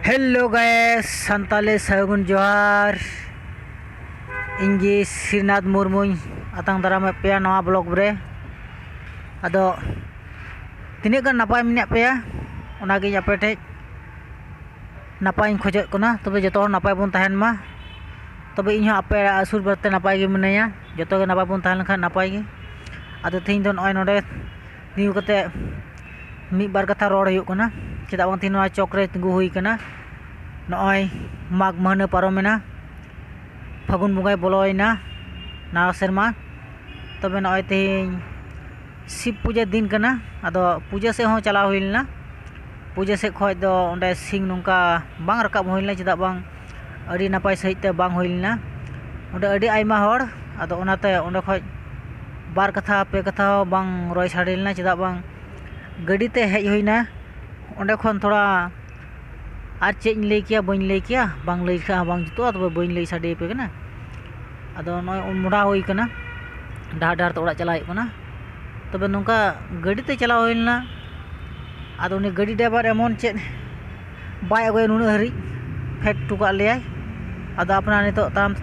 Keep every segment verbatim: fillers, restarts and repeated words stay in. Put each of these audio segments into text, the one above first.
Hello guys, Santali ᱥᱟᱹᱜᱩᱱ ᱡᱚᱦᱟᱨ᱾ ᱤᱧ ᱜᱮ ᱥᱨᱤᱱᱟᱛᱷ ᱢᱩᱨᱢᱩᱧ ᱟᱛᱟᱝ ᱫᱟᱨᱟᱢᱮᱫ ᱯᱮᱭᱟ ᱱᱚᱣᱟ ᱵᱞᱚᱜ ᱨᱮ᱾ ᱟᱫᱚ ᱛᱤᱱᱟᱹᱜ ᱜᱟᱱ ᱱᱟᱯᱟᱭ ᱢᱮᱱᱟᱜ ᱯᱮᱭᱟ, ᱚᱱᱟᱜᱮ ᱤᱧ ᱟᱯᱮ ᱴᱷᱮᱡ ᱱᱟᱯᱟᱭᱤᱧ ᱠᱷᱚᱡᱚᱜ ᱠᱟᱱᱟ᱾ ᱛᱚᱵᱮ ᱡᱚᱛᱚ ᱦᱚᱲ ᱱᱟᱯᱟᱭ ᱵᱚᱱ ᱛᱟᱦᱮᱱ ᱢᱟ᱾ ᱛᱚᱵᱮ ᱤᱧ ᱦᱚᱸ ᱟᱯᱮ ᱟᱹᱥᱩᱨ ᱵᱟᱨᱛᱮ ᱱᱟᱯᱟᱭ ᱜᱮ ᱢᱤᱱᱟᱹᱧᱟ᱾ ᱡᱚᱛᱚ ᱜᱮ ᱱᱟᱯᱟᱭ ᱵᱚᱱ ᱛᱟᱦᱮᱸ ᱞᱮᱱᱠᱷᱟᱱ ᱱᱟᱯᱟᱭ ᱜᱮ᱾ ᱟᱫᱚ ᱛᱮᱦᱮᱧ ᱫᱚ ᱱᱚᱜᱼᱚᱭ ᱱᱚᱰᱮ ᱛᱤᱸᱜᱩ ᱠᱟᱛᱮ ᱢᱤᱫ ᱵᱟᱨ ᱠᱟᱛᱷᱟ ᱨᱚᱲ ᱦᱩᱭᱩᱜ ᱠᱟᱱᱟ᱾ ᱪᱮᱫᱟᱜ ᱵᱟᱝ ᱛᱮᱦᱮᱧ ᱱᱚᱣᱟ ᱪᱚᱠ ᱨᱮ ᱛᱤᱸᱜᱩ ᱦᱩᱭ ᱠᱟᱱᱟ᱾ ᱱᱚᱜᱼᱚᱭ ᱢᱟᱜᱽ ᱢᱟᱹᱦᱱᱟᱹ ᱯᱟᱨᱚᱢᱮᱱᱟ, ᱯᱷᱟᱹᱜᱩᱱ ᱵᱚᱸᱜᱟᱭ ᱵᱚᱞᱚᱭᱮᱱᱟ ᱱᱟᱣᱟ ᱥᱮᱨᱢᱟ᱾ ᱛᱚᱵᱮ ᱱᱚᱜᱼᱚᱭ ᱛᱮᱦᱮᱧ ᱥᱤᱵ ᱯᱩᱡᱟᱹ ᱫᱤᱱ ᱠᱟᱱᱟ᱾ ᱟᱫᱚ ᱯᱩᱡᱟᱹ ᱥᱮᱫ ᱦᱚᱸ ᱪᱟᱞᱟᱣ ᱦᱩᱭ ᱞᱮᱱᱟ᱾ ᱯᱩᱡᱟᱹ ᱥᱮᱫ ᱠᱷᱚᱡ ᱫᱚ ᱚᱸᱰᱮ ᱥᱤᱝ ᱱᱚᱝᱠᱟ ᱵᱟᱝ ᱨᱟᱠᱟᱵ ᱦᱩᱭ ᱞᱮᱱᱟ, ᱪᱮᱫᱟᱜ ᱵᱟᱝ ᱟᱹᱰᱤ ᱱᱟᱯᱟᱭ ᱥᱟᱺᱦᱤᱡ ᱛᱮ ᱵᱟᱝ ᱦᱩᱭ ᱞᱮᱱᱟ᱾ ᱚᱸᱰᱮ ᱟᱹᱰᱤ ᱟᱭᱢᱟ ᱦᱚᱲ, ᱟᱫᱚ ᱚᱱᱟᱛᱮ ᱚᱸᱰᱮ ᱠᱷᱚᱡ ᱵᱟᱨ ᱠᱟᱛᱷᱟ ᱯᱮ ᱠᱟᱛᱷᱟ ᱦᱚᱸ ᱵᱟᱝ ᱨᱚᱲ ᱥᱟᱰᱮ ᱞᱮᱱᱟ, ᱪᱮᱫᱟᱜ ᱵᱟᱝ ᱜᱟᱹᱰᱤ ᱛᱮ ᱦᱮᱡ ᱦᱩᱭᱱᱟ᱾ ᱚᱸᱰᱮ ᱠᱷᱚᱱ ᱛᱷᱚᱲᱟ ᱟᱨ ᱪᱮᱫ ᱤᱧ ᱞᱟᱹᱭ ᱠᱮᱭᱟ, ᱵᱟᱹᱧ ᱞᱟᱹᱭ ᱠᱮᱭᱟ, ᱵᱟᱝ ᱞᱟᱹᱭ ᱞᱮᱠᱷᱟᱡ ᱦᱚᱸ ᱵᱟᱝ ᱡᱩᱛᱩᱜᱼᱟ, ᱛᱚᱵᱮ ᱵᱟᱹᱧ ᱞᱟᱹᱭ ᱥᱟᱰᱮ ᱟᱯᱮ ᱠᱟᱱᱟ᱾ ᱟᱫᱚ ᱱᱚᱜᱼᱚᱭ ᱩᱱ ᱢᱚᱰᱟ ᱦᱩᱭ ᱠᱟᱱᱟ, ᱰᱟᱦᱟᱨ ᱰᱟᱦᱟᱨ ᱛᱮ ᱚᱲᱟᱜ ᱪᱟᱞᱟᱜ ᱦᱩᱭᱩᱜ ᱠᱟᱱᱟ᱾ ᱛᱚᱵᱮ ᱱᱚᱝᱠᱟ ᱜᱟᱹᱰᱤ ᱛᱮ ᱪᱟᱞᱟᱣ ᱦᱩᱭ ᱞᱮᱱᱟ᱾ ᱟᱫᱚ ᱩᱱᱤ ᱜᱟᱹᱰᱤ ᱰᱨᱟᱭᱵᱷᱟᱨ ᱮᱢᱚᱱ ᱪᱮᱫ ᱵᱟᱭ ᱟᱹᱜᱩᱭᱟ, ᱱᱩᱱᱟᱹᱜ ᱦᱟᱹᱨᱤᱡ ᱯᱷᱮᱰ ᱦᱚᱴᱚ ᱠᱟᱜ ᱞᱮᱭᱟᱭ᱾ ᱟᱫᱚ ᱟᱯᱱᱟᱨ ᱱᱤᱛᱚᱜ ᱛᱟᱲᱟᱢ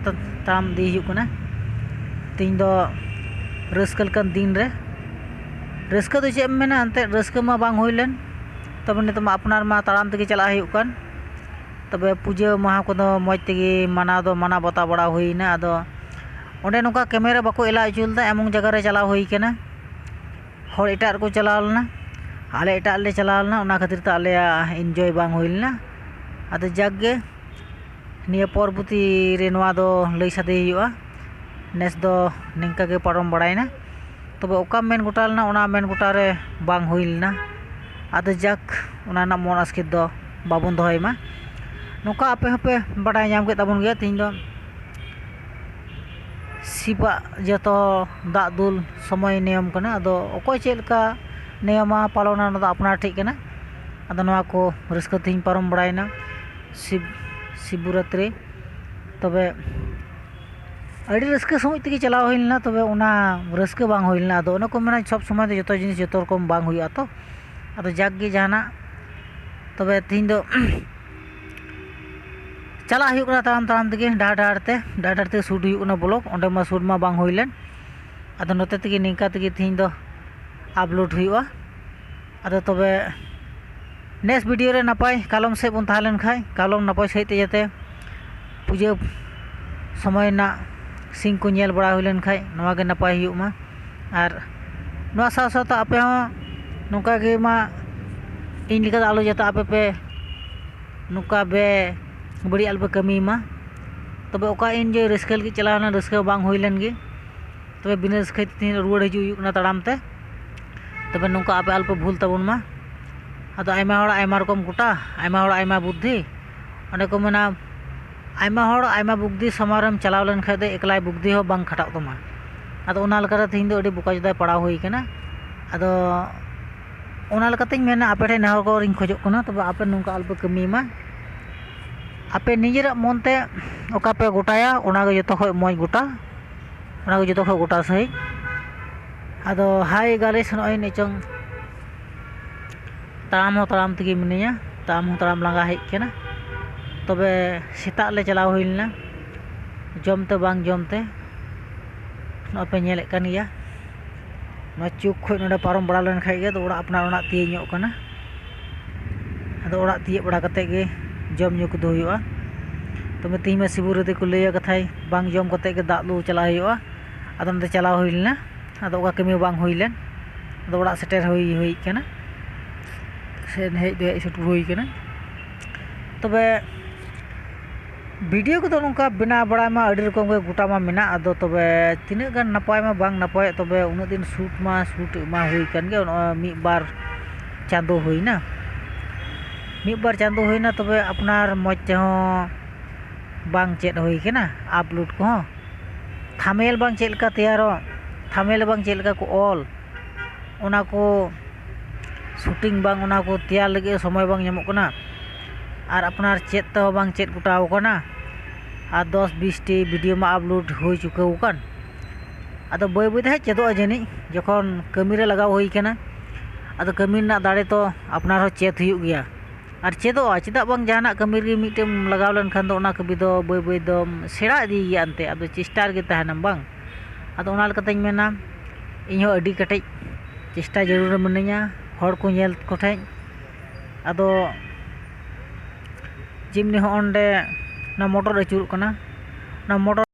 ᱛᱟᱲᱟᱢ ᱤᱫᱤ ᱦᱩᱭᱩᱜ ᱠᱟᱱᱟ᱾ ᱛᱮᱦᱮᱧ ᱫᱚ ᱨᱟᱹᱥᱠᱟᱹ ᱞᱮᱠᱟᱱ ᱫᱤᱱ ᱨᱮ ᱨᱟᱹᱥᱠᱟᱹ ᱫᱚ ᱪᱮᱫ ᱮᱢ ᱢᱮᱱᱟ, ᱮᱱᱛᱮᱫ ᱨᱟᱹᱥᱠᱟᱹ ᱢᱟ ᱵᱟᱝ ᱦᱩᱭ ᱞᱮᱱ᱾ ᱛᱚᱵᱮ ᱱᱤᱛᱚᱜ ᱢᱟ ᱟᱯᱱᱟᱨ ᱢᱟ ᱛᱟᱲᱟᱢ ᱛᱮᱜᱮ ᱪᱟᱞᱟᱜ ᱦᱩᱭᱩᱜ ᱠᱟᱱ᱾ ᱛᱚᱵᱮ ᱯᱩᱡᱟᱹ ᱢᱟᱦᱟ ᱠᱚᱫᱚ ᱢᱚᱡᱽ ᱛᱮᱜᱮ ᱢᱟᱱᱟᱣ ᱫᱚ ᱢᱟᱱᱟᱣ ᱵᱟᱛᱟᱣ ᱵᱟᱲᱟ ᱦᱩᱭᱱᱟ᱾ ᱟᱫᱚ ᱚᱸᱰᱮ ᱱᱚᱝᱠᱟ ᱠᱮᱢᱮᱨᱟ ᱵᱟᱠᱚ ᱮᱞᱟᱣ ᱦᱚᱪᱚ ᱞᱮᱫᱟ, ᱮᱢᱚᱱ ᱡᱟᱭᱜᱟ ᱨᱮ ᱪᱟᱞᱟᱣ ᱦᱩᱭ ᱠᱟᱱᱟ, ᱦᱚᱲ ᱮᱴᱟᱜ ᱨᱮᱠᱚ ᱪᱟᱞᱟᱣ ᱞᱮᱱᱟ, ᱟᱞᱮ ᱮᱴᱟᱜ ᱨᱮᱞᱮ ᱪᱟᱞᱟᱣ ᱞᱮᱱᱟ, ᱚᱱᱟ ᱠᱷᱟᱹᱛᱤᱨ ᱛᱮ ᱟᱞᱮᱭᱟᱜ ᱤᱱᱡᱚᱭ ᱵᱟᱝ ᱦᱩᱭ ᱞᱮᱱᱟ᱾ ᱟᱫᱚ ᱡᱟᱠ ᱜᱮ, ᱱᱤᱭᱟᱹ ᱯᱚᱨᱚᱵᱚᱨᱛᱤ ᱨᱮ ᱱᱚᱣᱟ ᱫᱚ ᱞᱟᱹᱭ ᱥᱟᱰᱮ ᱦᱩᱭᱩᱜᱼᱟ, ᱱᱮᱥ ᱫᱚ ᱱᱤᱝᱠᱟ ᱜᱮ ᱯᱟᱨᱚᱢ ᱵᱟᱲᱟᱭᱮᱱᱟ᱾ ᱛᱚᱵᱮ ᱚᱠᱟ ᱢᱮᱱ ᱜᱚᱴᱟ ᱞᱮᱱᱟ, ᱚᱱᱟ ᱢᱮᱱ ᱜᱚᱴᱟ ᱨᱮ ᱵᱟᱝ ᱦᱩᱭ ᱞᱮᱱᱟ᱾ ᱟᱫᱚ ᱡᱟᱠ, ᱚᱱᱟ ᱨᱮᱱᱟᱜ ᱢᱚᱱ ᱟᱥᱠᱮᱛ ᱫᱚ ᱵᱟᱵᱚᱱ ᱫᱚᱦᱚᱭ ᱢᱟ᱾ ᱱᱚᱝᱠᱟ ᱟᱯᱮ ᱦᱚᱸᱯᱮ ᱵᱟᱰᱟᱭ ᱧᱟᱢ ᱠᱮᱫ ᱛᱟᱵᱚᱱ ᱜᱮᱭᱟ, ᱛᱮᱦᱮᱧ ᱫᱚ ᱥᱤᱵᱟᱜ ᱡᱚᱛᱚ ᱫᱟᱜ ᱫᱩᱞ ᱥᱚᱢᱚᱭ ᱱᱤᱭᱚᱢ ᱠᱟᱱᱟ᱾ ᱟᱫᱚ ᱚᱠᱚᱭ ᱪᱮᱫ ᱞᱮᱠᱟ ᱱᱤᱭᱚᱢᱟ ᱯᱟᱞᱚᱱᱟ, ᱚᱱᱟ ᱫᱚ ᱟᱯᱱᱟᱨ ᱴᱷᱮᱡ ᱠᱟᱱᱟ᱾ ᱟᱫᱚ ᱱᱚᱣᱟ ᱠᱚ ᱨᱟᱹᱥᱠᱟᱹ ᱛᱮᱦᱮᱧ ᱯᱟᱨᱚᱢ ᱵᱟᱲᱟᱭᱮᱱᱟ ᱥᱤᱵ ᱥᱤᱵᱚᱨᱟᱛᱨᱤ᱾ ᱛᱚᱵᱮ ᱟᱹᱰᱤ ᱨᱟᱹᱥᱠᱟᱹ ᱥᱚᱢᱚᱭ ᱛᱮᱜᱮ ᱪᱟᱞᱟᱣ ᱦᱩᱭ ᱞᱮᱱᱟ, ᱛᱚᱵᱮ ᱚᱱᱟ ᱨᱟᱹᱥᱠᱟᱹ ᱵᱟᱝ ᱦᱩᱭ ᱞᱮᱱᱟ᱾ ᱟᱫᱚ ᱚᱱᱮ ᱠᱚ ᱢᱮᱱᱟ, ᱥᱚᱵ ᱥᱚᱢᱚᱭ ᱫᱚ ᱡᱚᱛᱚ ᱡᱤᱱᱤᱥ ᱡᱚᱛᱚ ᱨᱚᱠᱚᱢ ᱵᱟᱝ ᱦᱩᱭᱩᱜᱼᱟ᱾ ᱛᱚ ᱟᱫᱚ ᱡᱟᱠ ᱜᱮ ᱡᱟᱦᱟᱱᱟᱜ, ᱛᱚᱵᱮ ᱛᱮᱦᱮᱧ ᱫᱚ ᱪᱟᱞᱟᱜ ᱦᱩᱭᱩᱜ ᱠᱟᱱᱟ ᱛᱟᱲᱟᱢ ᱛᱟᱲᱟᱢ ᱛᱮᱜᱮ, ᱰᱟᱦᱟᱨ ᱰᱟᱦᱟᱨ ᱛᱮ, ᱰᱟᱦᱟᱨ ᱰᱟᱦᱟᱨ ᱛᱮ ᱥᱩᱴ ᱦᱩᱭᱩᱜ ᱠᱟᱱᱟ ᱵᱞᱚᱜ, ᱚᱸᱰᱮ ᱢᱟ ᱥᱩᱴ ᱢᱟ ᱵᱟᱝ ᱦᱩᱭ ᱞᱮᱱ᱾ ᱟᱫᱚ ᱱᱚᱛᱮ ᱛᱮᱜᱮ ᱱᱤᱝᱠᱟ ᱛᱮᱜᱮ ᱛᱮᱦᱮᱧ ᱫᱚ ᱟᱯᱞᱳᱰ ᱦᱩᱭᱩᱜᱼᱟ᱾ ᱟᱫᱚ ᱛᱚᱵᱮ ᱱᱮᱠᱥᱴ ᱵᱷᱤᱰᱤᱭᱳ ᱨᱮ ᱱᱟᱯᱟᱭ ᱠᱟᱞᱚᱢ ᱥᱮᱫ ᱵᱚᱱ ᱛᱟᱦᱮᱸ ᱞᱮᱱ ᱠᱷᱟᱡ, ᱠᱟᱞᱚᱢ ᱱᱟᱯᱟᱭ ᱥᱟᱺᱦᱤᱡ ᱛᱮ ᱡᱟᱛᱮ ᱯᱩᱡᱟᱹ ᱥᱚᱢᱚᱭ ᱨᱮᱱᱟᱜ ᱥᱤᱱ ᱠᱚ ᱧᱮᱞ ᱵᱟᱲᱟ ᱦᱩᱭ ᱞᱮᱱ ᱠᱷᱟᱡ, ᱱᱚᱣᱟ ᱜᱮ ᱱᱟᱯᱟᱭ ᱦᱩᱭᱩᱜ ᱢᱟ᱾ ᱟᱨ ᱱᱚᱣᱟ ᱥᱟᱶ ᱥᱟᱶᱛᱮ ᱟᱯᱮ ᱦᱚᱸ ᱱᱚᱝᱠᱟ ᱜᱮ ᱢᱟ ᱤᱧ ᱞᱮᱠᱟ ᱫᱚ ᱟᱞᱚ ᱡᱟᱛᱮ ᱟᱯᱮ ᱯᱮ ᱱᱚᱝᱠᱟ ᱵᱮ ᱵᱟᱹᱲᱤᱡ ᱟᱞᱚ ᱯᱮ ᱠᱟᱹᱢᱤ ᱢᱟ᱾ ᱛᱚᱵᱮ ᱚᱠᱟ ᱤᱧ ᱡᱮ ᱨᱟᱹᱥᱠᱟᱹ ᱞᱟᱹᱜᱤᱫ ᱪᱟᱞᱟᱣ ᱮᱱᱟ, ᱨᱟᱹᱥᱠᱟᱹ ᱵᱟᱝ ᱦᱩᱭ ᱞᱮᱱ ᱜᱮ, ᱛᱚᱵᱮ ᱵᱤᱱᱟᱹ ᱨᱟᱹᱥᱠᱟᱹ ᱛᱮ ᱛᱮᱦᱮᱧ ᱨᱩᱣᱟᱹᱲ ᱦᱤᱡᱩᱜ ᱦᱩᱭᱩᱜ ᱠᱟᱱᱟ ᱛᱟᱲᱟᱢ ᱛᱮ᱾ ᱛᱚᱵᱮ ᱱᱚᱝᱠᱟ ᱟᱯᱮ ᱟᱞᱚ ᱯᱮ ᱵᱷᱩᱞ ᱛᱟᱵᱚᱱ ᱢᱟ᱾ ᱟᱫᱚ ᱟᱭᱢᱟ ᱦᱚᱲ ᱟᱭᱢᱟ ᱨᱚᱠᱚᱢ ᱜᱚᱴᱟ, ᱟᱭᱢᱟ ᱦᱚᱲ ᱟᱭᱢᱟ ᱵᱩᱫᱽᱫᱷᱤ᱾ ᱚᱸᱰᱮ ᱠᱚ ᱢᱮᱱᱟ, ᱟᱭᱢᱟ ᱦᱚᱲ ᱟᱭᱢᱟ ᱵᱩᱫᱽᱫᱷᱤ ᱥᱟᱢᱟᱝ ᱨᱮᱢ ᱪᱟᱞᱟᱣ ᱞᱮᱱ ᱠᱷᱟᱡ ᱫᱚ ᱮᱠᱞᱟᱭ ᱵᱩᱫᱽᱫᱷᱤ ᱦᱚᱸ ᱵᱟᱝ ᱠᱷᱟᱴᱟᱜ ᱛᱟᱢᱟ᱾ ᱟᱫᱚ ᱚᱱᱟ ᱞᱮᱠᱟᱛᱮ ᱛᱮᱦᱮᱧ ᱫᱚ ᱟᱹᱰᱤ ᱵᱚᱠᱟ ᱡᱚᱫᱟᱭ ᱯᱟᱲᱟᱣ ᱦᱩᱭ ᱠᱟᱱᱟ᱾ ᱟᱫᱚ ᱚᱱᱟ ᱞᱮᱠᱟᱛᱮᱧ ᱢᱮᱱᱟ, ᱟᱯᱮ ᱴᱷᱮᱱ ᱱᱮᱦᱚᱨ ᱠᱚ ᱤᱧ ᱠᱷᱚᱡᱚᱜ ᱠᱟᱱᱟ, ᱛᱚᱵᱮ ᱟᱯᱮ ᱱᱚᱝᱠᱟ ᱟᱞᱚᱯᱮ ᱠᱟᱹᱢᱤ ᱢᱟ᱾ ᱟᱯᱮ ᱱᱤᱡᱮᱨᱟᱜ ᱢᱚᱱ ᱛᱮ ᱚᱠᱟ ᱯᱮ ᱜᱚᱴᱟᱭᱟ, ᱚᱱᱟ ᱜᱮ ᱡᱚᱛᱚ ᱠᱷᱚᱡ ᱢᱚᱡᱽ ᱜᱚᱴᱟ, ᱚᱱᱟ ᱜᱮ ᱡᱚᱛᱚ ᱠᱷᱚᱡ ᱜᱚᱴᱟ ᱥᱟᱹᱦᱤᱡ᱾ ᱟᱫᱚ ᱦᱟᱭ ᱜᱟᱞᱮᱥ, ᱱᱚᱜᱼᱚᱭ ᱱᱤᱛᱚᱝ ᱛᱟᱲᱟᱢ ᱦᱚᱸ ᱛᱟᱲᱟᱢ ᱛᱮᱜᱮ ᱢᱤᱱᱟᱹᱧᱟ, ᱛᱟᱲᱟᱢ ᱦᱚᱸ ᱛᱟᱲᱟᱢ ᱞᱟᱸᱜᱟ ᱦᱮᱡ ᱠᱟᱱᱟ᱾ ᱛᱚᱵᱮ ᱥᱮᱛᱟᱜ ᱞᱮ ᱪᱟᱞᱟᱣ ᱦᱩᱭ ᱞᱮᱱᱟ, ᱡᱚᱢ ᱛᱮ ᱵᱟᱝ ᱡᱚᱢ ᱛᱮ᱾ ᱱᱚᱜᱼᱚᱭ ᱯᱮ ᱧᱮᱞᱮᱫ ᱠᱟᱱ ᱜᱮᱭᱟ, ᱱᱚᱣᱟ ᱪᱩᱠ ᱠᱷᱚᱡ ᱱᱚᱰᱮ ᱯᱟᱨᱚᱢ ᱵᱟᱲᱟ ᱞᱮᱱ ᱠᱷᱟᱡ ᱜᱮ ᱟᱫᱚ ᱚᱲᱟᱜ ᱟᱯᱱᱟᱨ ᱚᱲᱟᱜ ᱛᱤᱭᱟᱹᱜ ᱧᱚᱜ ᱠᱟᱱᱟ᱾ ᱟᱫᱚ ᱚᱲᱟᱜ ᱛᱤᱭᱟᱹᱜ ᱵᱟᱲᱟ ᱠᱟᱛᱮᱫ ᱜᱮ ᱡᱚᱢ ᱧᱩ ᱠᱚᱫᱚ ᱦᱩᱭᱩᱜᱼᱟ᱾ ᱛᱚᱵᱮ ᱛᱮᱦᱮᱧ ᱢᱟ ᱥᱤᱵᱩ ᱨᱮᱫᱚ ᱠᱚ ᱞᱟᱹᱭᱟ ᱠᱟᱛᱷᱟᱭ, ᱵᱟᱝ ᱡᱚᱢ ᱠᱟᱛᱮᱫ ᱜᱮ ᱫᱟᱜ ᱞᱩ ᱪᱟᱞᱟᱜ ᱦᱩᱭᱩᱜᱼᱟ᱾ ᱟᱫᱚ ᱱᱚᱛᱮ ᱪᱟᱞᱟᱣ ᱦᱩᱭ ᱞᱮᱱᱟ, ᱟᱫᱚ ᱚᱠᱟ ᱠᱟᱹᱢᱤ ᱦᱚᱸ ᱵᱟᱝ ᱦᱩᱭ ᱞᱮᱱ, ᱟᱫᱚ ᱚᱲᱟᱜ ᱥᱮᱴᱮᱨ ᱦᱩᱭ ᱦᱩᱭ ᱠᱟᱱᱟ, ᱥᱮ ᱦᱮᱡ ᱫᱚ ᱦᱮᱡ ᱥᱮᱴᱮᱨ ᱦᱩᱭ ᱠᱟᱱᱟ᱾ ᱛᱚᱵᱮ ᱵᱷᱤᱰᱤᱭᱳ ᱠᱚᱫᱚ ᱱᱚᱝᱠᱟ ᱵᱮᱱᱟᱣ ᱵᱟᱲᱟᱭ ᱢᱟ ᱟᱹᱰᱤ ᱨᱚᱠᱚᱢ ᱜᱮ ᱜᱚᱴᱟ ᱢᱟ ᱢᱮᱱᱟᱜ, ᱟᱫᱚ ᱛᱚᱵᱮ ᱛᱤᱱᱟᱹᱜ ᱜᱟᱱ ᱱᱟᱯᱟᱭ ᱢᱟ ᱵᱟᱝ ᱱᱟᱯᱟᱭᱚᱜ, ᱛᱚᱵᱮ ᱩᱱᱟᱹᱜ ᱫᱤᱱ ᱥᱩᱴ ᱢᱟ ᱥᱩᱴ ᱮᱢᱟ ᱦᱩᱭ ᱠᱟᱱ ᱜᱮ, ᱱᱚᱜᱼᱚᱭ ᱢᱤᱫ ᱵᱟᱨ ᱪᱟᱸᱫᱳ ᱦᱩᱭᱱᱟ, ᱢᱤᱫ ᱵᱟᱨ ᱪᱟᱸᱫᱳ ᱦᱩᱭᱱᱟ, ᱛᱚᱵᱮ ᱟᱯᱱᱟᱨ ᱢᱚᱡᱽ ᱛᱮᱦᱚᱸ ᱵᱟᱝ ᱪᱮᱫ ᱦᱩᱭ ᱠᱟᱱᱟ, ᱟᱯᱞᱳᱰ ᱠᱚᱦᱚᱸ ᱛᱷᱟᱢᱮᱞ ᱵᱟᱝ ᱪᱮᱫ ᱞᱮᱠᱟ ᱛᱮᱭᱟᱨᱚᱜ, ᱛᱷᱟᱢᱮᱞ ᱵᱟᱝ ᱪᱮᱫ ᱞᱮᱠᱟ ᱠᱚ ᱚᱞ, ᱚᱱᱟ ᱠᱚ ᱥᱩᱴᱤᱝ ᱵᱟᱝ, ᱚᱱᱟ ᱠᱚ ᱛᱮᱭᱟᱨ ᱞᱟᱹᱜᱤᱫ ᱥᱚᱢᱚᱭ ᱵᱟᱝ ᱧᱟᱢᱚᱜ ᱠᱟᱱᱟ᱾ ᱟᱨ ᱟᱯᱱᱟᱨ ᱪᱮᱫ ᱛᱮᱦᱚᱸ ᱵᱟᱝ ᱪᱮᱫ ᱜᱚᱴᱟᱣ ᱠᱟᱱᱟ᱾ ᱟᱨ ᱫᱚᱥ ᱵᱤᱥ ᱴᱤ ᱵᱷᱤᱰᱤᱭᱳ ᱢᱟ ᱟᱯᱞᱳᱰ ᱦᱩᱭ ᱪᱩᱠᱟᱹᱣ ᱟᱠᱟᱱ᱾ ᱟᱫᱚ ᱵᱟᱹᱭ ᱵᱟᱹᱭ ᱛᱮ ᱦᱟᱸᱜ ᱪᱮᱫᱚᱜᱼᱟ ᱡᱟᱹᱱᱤᱡ, ᱡᱚᱠᱷᱚᱱ ᱠᱟᱹᱢᱤ ᱨᱮ ᱞᱟᱜᱟᱣ ᱦᱩᱭ ᱠᱟᱱᱟ᱾ ᱟᱫᱚ ᱠᱟᱹᱢᱤ ᱨᱮᱱᱟᱜ ᱫᱟᱲᱮ ᱛᱚ ᱟᱯᱱᱟᱨ ᱦᱚᱸ ᱪᱮᱫ ᱦᱩᱭᱩᱜ ᱜᱮᱭᱟ᱾ ᱟᱨ ᱪᱮᱫᱚᱜᱼᱟ᱾ ᱪᱮᱫᱟᱜ ᱵᱟᱝ, ᱡᱟᱦᱟᱱᱟᱜ ᱠᱟᱹᱢᱤ ᱨᱮᱜᱮ ᱢᱤᱫᱴᱮᱱ ᱞᱟᱜᱟᱣ ᱞᱮᱱᱠᱷᱟᱱ ᱫᱚ ᱚᱱᱟ ᱠᱟᱹᱢᱤ ᱫᱚ ᱵᱟᱹᱭ ᱵᱟᱹᱭ ᱫᱚᱢ ᱥᱮᱬᱟ ᱤᱫᱤᱭ ᱜᱮᱭᱟ ᱮᱱᱛᱮ, ᱟᱫᱚ ᱪᱮᱥᱴᱟ ᱨᱮᱜᱮ ᱛᱟᱦᱮᱱᱟᱢ ᱵᱟᱝ᱾ ᱟᱫᱚ ᱚᱱᱟ ᱞᱮᱠᱟᱛᱮᱧ ᱢᱮᱱᱟ, ᱤᱧᱦᱚᱸ ᱟᱹᱰᱤ ᱠᱮᱴᱮᱡ ᱪᱮᱥᱴᱟ ᱡᱟᱹᱨᱩᱲ ᱨᱮ ᱢᱤᱱᱟᱹᱧᱟ ᱦᱚᱲ ᱠᱚ ᱧᱮᱞ ᱠᱚᱴᱷᱮᱱ᱾ ᱟᱫᱚ ᱡᱮᱢᱱᱤ ᱦᱚᱸᱜᱼᱚ ᱱᱚᱰᱮ ᱚᱱᱟ ᱢᱚᱴᱚᱨ ᱟᱹᱪᱩᱨᱚᱜ ᱠᱟᱱᱟ, ᱚᱱᱟ ᱢᱚᱴᱚᱨ